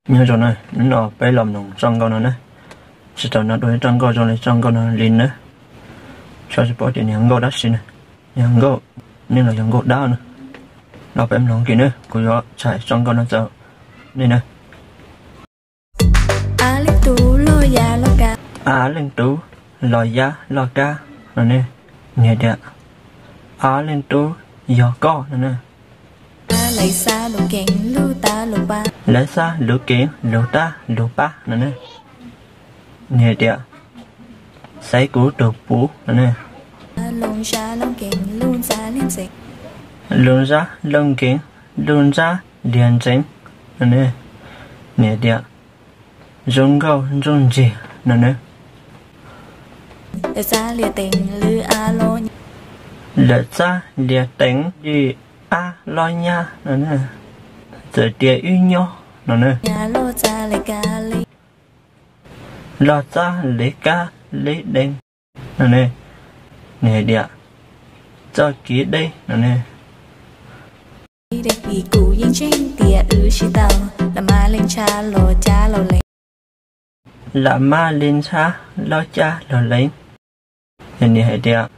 Nyob zoo na, hnub no peb los mloog txoj nkauj no na. Tsis tau hnov dua ib txoj nkauj zoo li txoj nkauj no li na. Xyov tsis paub tias nws yog nkauj dab tsi na. Yog nkauj neeg los yog nkauj dab na. Los peb mloog kiag na, kuv yuav tshais txoj nkauj no rau nej na. Av leej tub los yab loj kab no ne. Nws hais tias, av leej tub yog koj no ne. Lawv xab luv kev luv tab luv pab no ne. Nws hais tias, xaiv kuv tus puv no ne. Luv zab luv nkees, luv ntsab liag ntxeev no ne. Nws hais tias, zoo nkauj ntsooj ntseg no ne. Lawv txab lias teev li ab lob nyab no ne. Txawm tias wb nyob no ne. Loj txab li kab li deev no ne. Nws hais tias, txoj kev deb no ne. Lam mab li ntshab loj cab log leev. Ces nws hais tias,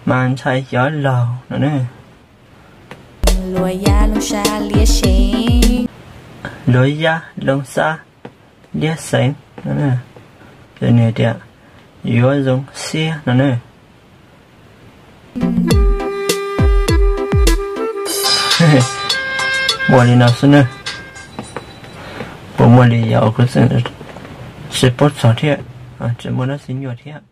mas ntshai xyov laug no ne. Luav yab loo xab liab xeev no ne. Ces nws hais tias, yuav zoo siab no ne. Muaj li no xwb na. Puas muaj li yam kuv tseem tsis paub txog thiab, tseem muaj dab tsi nyuaj thiab.